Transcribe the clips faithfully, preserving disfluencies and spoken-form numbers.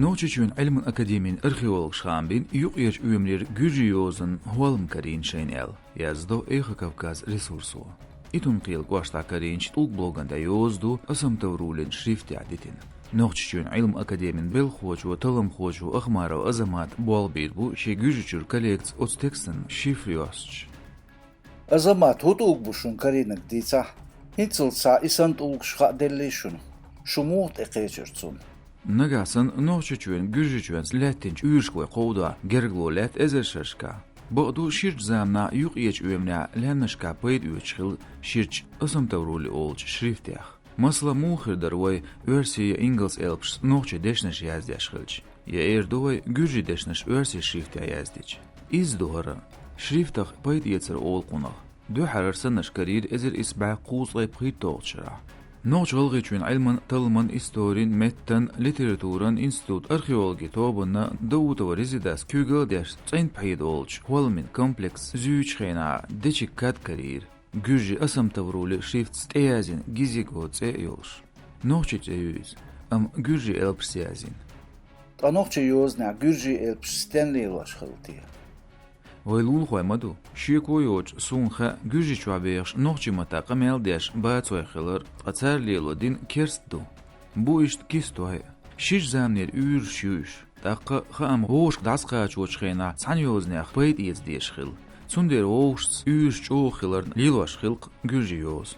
Нохчийчоьнан Ӏилман академин археологаша хаам бина юккъерчу оьмарера гуьржийн йозанан хӀоллам карийна шайна аьлла, яздо «Эхо Кавказ» ресурсо. Итун-Кхелан кӀоштахь карийначу тӀулг блоган тӀе йоза ду Асамтаврулин шрифтехь дитина. Нохчийчоьнан Ӏилман академин белхахочо, талламхочо Ахмаров Азамата болх бийр бу шен гуьржийчуьра коллекци оцу текстан шифр йоссуш. Азамат, хӀун тӀулг бу шуна карийнарг, дийцахь? ХӀинццалц схьа и санна тӀулгаш хаа деллий шуна? Шу муха тӀекхечира цунна? Нагахь санна Нохчийчоьнан Гуьржийчоьнца лаьттинчу уьйрашка вай кховдо гергарло лаьтта эзар шерашкахь. Бакъду, ширачу заманахь юккъерчу оьманехь лаьмнашкахь пайда оьцуш хилла ширачу Асамтаврули олучу шрифтех. Масала, муха хир дара вай оьрсийн я ингалс элпашца нохчийн дешнаш яздеш хилча? Я эр ду вай гуьржийн дешнаш оьрсийн шрифтехь яздича? Изза ду хӀара. Шрифтах пайда эцар олу кхунах. Дуьххьара саннарш карийра эзар исс бӀе кхузткъе пхийтталгӀачу шарахь. Нохч-ГӀалгӀайчоьнан Ӏилман, талламан, историн, меттан, литературан институтан археологийн тобанна Даутова Резедас куьйгалла а деш, цӀена пхьеда олучу хӀолламийн комплекс зуьйчу хенахь дечиг кад карийра. Гуьржийн Асамтаврули шрифтца тӀеязйина гизиго цӀе а йолуш. Нохчийн цӀе ю иза, амма гуьржийн элпашца язйина. Ткъа нохчийн йозанехь гуьржийн элпаш стенна лелош хилла те? Вай лулахой ма ду. Шеко йоцуш суна хаьа, гуьржийчохь бехаш нохчийн матта къамел деш бацой хилар, ткъа цара лело дин керста ду. Бу иштта кистой а. Ширачу заманера уьйраш ю уьш. ТӀаккха, хаам, вовшашка дӀасакхачочу хенахь цхьана йозанех пайда эца дезаш хилла. Цундела вовшашца уьйраш чӀогӀа хиларна лелош хилла-кх гуьржийн йоза.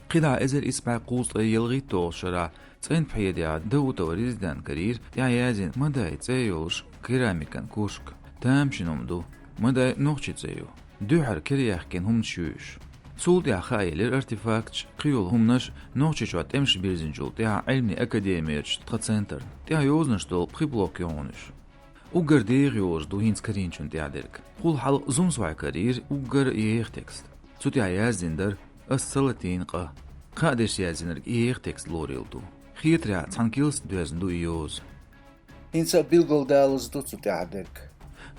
КхидӀа эзар исс бӀе кхузткъе ялхитталгӀачу шарахь цӀена пхьедехь Даутова Резедас карийра тӀехь язйина Мадай цӀе йолуш керамикан кушка. Тамашийна хӀума ду, Мадай нохчийн цӀе ю. Дуьххьара кара яьхкина хӀуманаш ю уьш. Цул тӀаьхьа хааелира артефакташ, кхийолу хӀуманаш, Нохчийчохь тӀемаш бирзинчул тӀаьхьа Ӏилманийн академерчу тхан центрна. ТӀехь йозанаш долу пхи блок ю хьуна уьш. Уггар деха йоза ду хӀинца карийначунна тӀехь дерг. Хул хьалха зумсой карийра уггар еха текст. Цу тӀехь яздина дара: «Ас ца латийна къа». Кхаа дешца яздинарг еха текст лорийла ду. Хетарехь, цхьана килст доьзна ду и йоза. ХӀинца а билгалдалаза ду цу тӀехь дерг.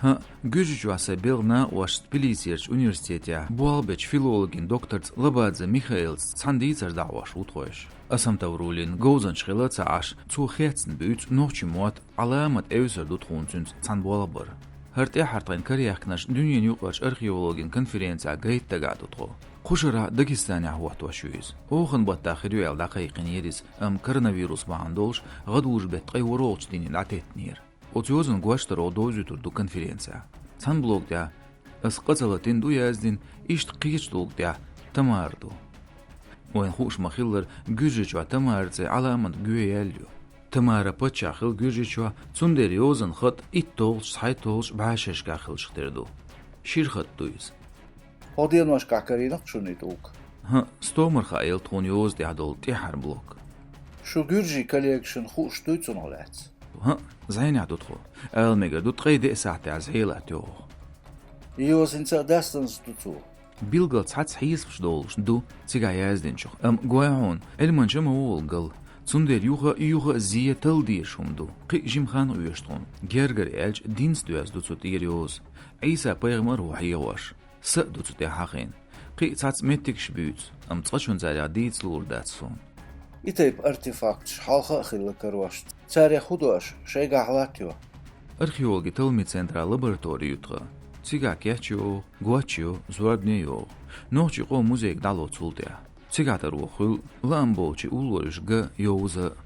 ХӀаъ, Гуьржийчохь сайн белхан накъосташа Тбилисерчу университетехь болх бечу филологийн докторца Лабадзе Михаилца цхьаьна дийцарш дӀахьош ву тхойша. Асамтаврулина говзанча хила а ца Ӏаш, цо хецна буьйцу нохчийн мотт, Ӏаламат эвсар ду тхуна цуьнца цхьаьна болх бар. ХӀара тӀаьххьара тхайна караяьхкинарш дуьненан юкъарчу археологийн конференцехь гайта дагахь ду тхо. Кху шарахь Дагестанехь хӀоттош ю иза. Оханан баттахь хир ю аьлла дӀакхайкхийнера иза, амма коронавирус бахьана долуш гӀадужу беттан ткъе ворхӀалгӀачу дийне дӀатеттинера. Оцу йозанан гочдаралла довзуьйтур ду конференцехь. Цхьана блог тӀехь: «Ас къа ца латийна» ду яздина, иштта кхечу тӀулга тӀехь Тамара ду. Вайна хууш ма-хиллара, Гуьржийчохь Тамаран цӀе Ӏаламат гоьяьлла ю. Тамара паччахь хилла Гуьржийчохь, цундела йозанан хатӀ итталгӀачу, цхьайтталгӀачу бӀешерашкахь хиллачух тера ду. Шира хатӀ ду иза. ХӀокху деношкахь карийна-кх шуна и тӀулг? ХӀаъ, стомара хаийла тхуна йоза тӀехь долу тӀаьххьара блок. Шу гуьржийн коллегашна хууш дуй цунах лаьцна? ХӀаъ, зӀенехь ду тхо. Ала мегар ду, ткъе деа сахьтехь зӀе латта йогӀу. И йоза хӀинца а дастанза ду цо? Билггал цхьацца хьесапаш долуш ду цигахь яздинчух, амма гой хьуна, Ӏилманча ма ву вала гал. Цундела юха а, юха а зе талла дезаш хӀума ду, кхин а жимма хан оьшу тхуна. Гергара аьлча, динца доьзна ду цу тӀера йоза. Ӏийса-пайхамар а ву хьехош. Са а ду цу тӀехь хьахийна. Кхин а цхьацца меттигаш буьйцу, амма цкъачунна царех дийца луур дац суна. И тайпа артефакташ хьалха а хилла карош. Царех хӀун до аша, шайгахь латтайо? Археологийн талламийн центран лаборатори ю тхан. Цигахь кеч йогӀу, гоч йо, зорбане йогӀу. Нохчийн къоман музейга дӀало цул тӀаьхьа. Цигахь таро хуьлу лаам болчийн уллораш ган, йовза а.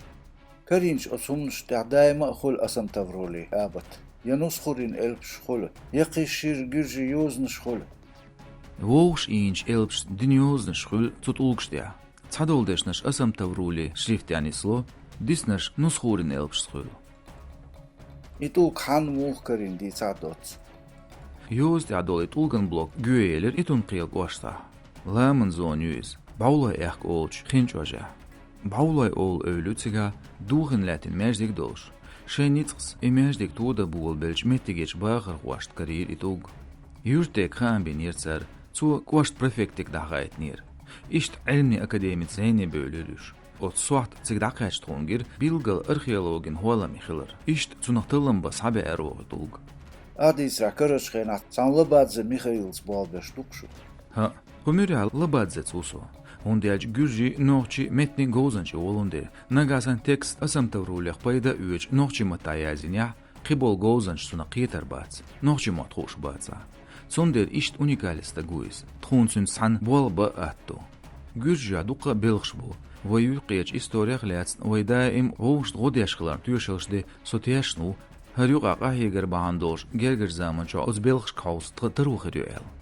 Карийначу оцу хӀуманаш тӀехь даима а хуьлу Асамтаврулин абат, я нусхурин элпаш хуьлу, я кхин шира гуьржийн йозанаш хуьлу. Вовшашца ийначу элпашца дина йозанаш хуьлу цу тӀулгаш тӀехь. Цхьадолу дешнаш Асамтаврулин шрифтехь нисло, диснарш нусхурин элпашца хуьлу. И тӀулг хьанна, муха карийна дийцахь доцца? Йоза тӀехь долу и тӀулган блок гоьяелира Итун-Кхелан кӀоштахь. Ламан зона ю иза, БӀовлой-Аьхка олучу хин чӀожехь. БӀовлой олу эвла ю цигахь, духина лаьттина маьждиг а долуш. Шайн ницкъаца и маьждиг тодан болабеллачу меттигерчу бахархошна карийра и тӀулг. Юьртдега хаам бинера цара, цо кӀоштан префектига дӀахаийтинера. Иштта Ӏилманийн академица зӀене бевлира уьш. Оцу сохьта цига дӀакхаьчча тхуна гира билггал археологин хӀоллам хилар. Иштта цунах таллам бан схьабеара оха и тӀулг. Ахь дийцарехь, карарчу хенахь цхьана Лабадзе Михаилца болх беш ду-кх шу? ХӀаъ, кху муьрехь Лабадзеца ву со. ХӀунда аьлча гуьржий, нохчий меттанийн говзанчаш волун дела, нагахь санна текст Асамтов Рулех пайда а оьцуш нохчийн маттахь яздинехь, кхиболу говзанчаш цунах кхетар бац, нохчийн мотт хууш бацахь. Цундела иштта уникале стаг ву иза, тхуна цуьнца цхьаьна болх бан а атта ду. Гуьржехь дуккха а белхаш бу. Вай юьхькӀечу историх а лаьцна вай даим вовшашна гӀо деш хиларна тоьшаллаш де со тешна ву, хӀара юкъахь къахьегар бахьана долуш гергара заманчохь оцу белхашка хьовса тхан таро хир ю аьлла.